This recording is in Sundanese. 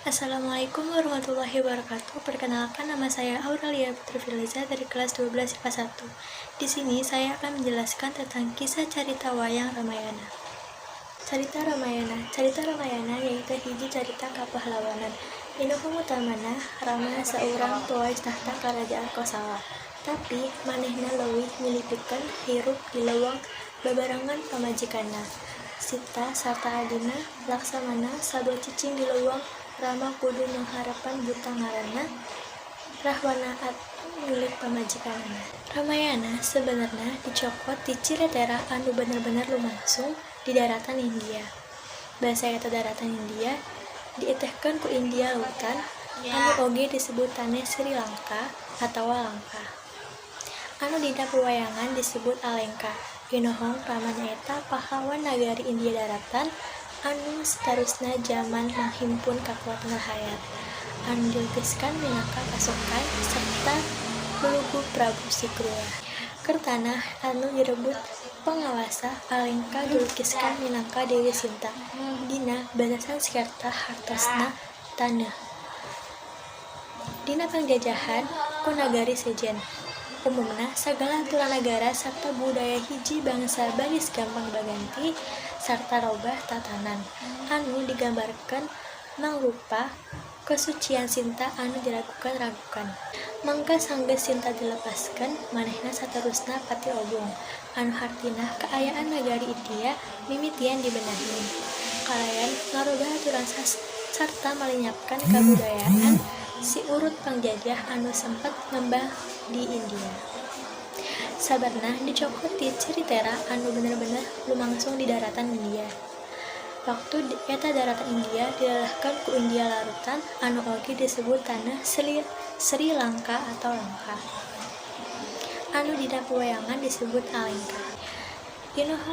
Assalamualaikum warahmatullahi wabarakatuh. Perkenalkan, nama saya Auralia Putri Firliza dari kelas 12 IPA 1. Di sini saya akan menjelaskan tentang kisah carita wayang Ramayana. Carita Ramayana. Carita Ramayana yaitu hiji carita kapahlawanan. Inohong utamana Rama, saurang tuai tahta Kerajaan Kosala. Tapi manehna leuwih milih pikeun hirup di leuweung babarengan pamajikanna Sita sarta adina Laksamana. Sabada cicing di leuweung, Rama kudu mangharepan buta ngaranna Rahwana anu nyulik pamajikanana. Ramayana sebenarna dicokot ti ciritera anu bener-bener lumangsung di daratan India. Basa eta daratan India dietehkeun ku India Lautan, anu oge disebut taneuh Sri Lanka atawa Langka. Anu dina pewayangan disebut Alengka. Inohong Rama nyaeta pahlawan nagari India Daratan anu satarusna jaman manghimpun kakuatan rahayat, anu dilukiskan minangka pasukan serta lulugu Prabu Sikrura. Keur tanah anu direbut pangawasa Alengka dilukiskan minangka Dewi Sinta. Dina basa Sanskerta hartosna taneuh. Dina pangjajahan ku nagari sejen. Umumna sagala aturan nagara sarta budaya hiji bangsa baris gampang baganti sarta robah tatanan. Anu digambarkeun mangrupa kesucian Sinta anu diragukan-ragukan. Mangka sanggeus Sinta dilepaskeun, manehna saterusna pati obong, anu hartina kaayaan nagari India mimitian dibenahi kalayan ngarobah aturan sarta malenyapkan kabudayaan si urut pangjajah anu sempet ngembang di India. Sabarna dicokot ti ciritera anu bener-bener lumangsung di daratan India. Waktu eta daratan India dilalahkeun ku India Larutan, anu oge disebut taneuh Sri Lanka atau Langka. Anu dina pewayangan disebut Alengka. Inohong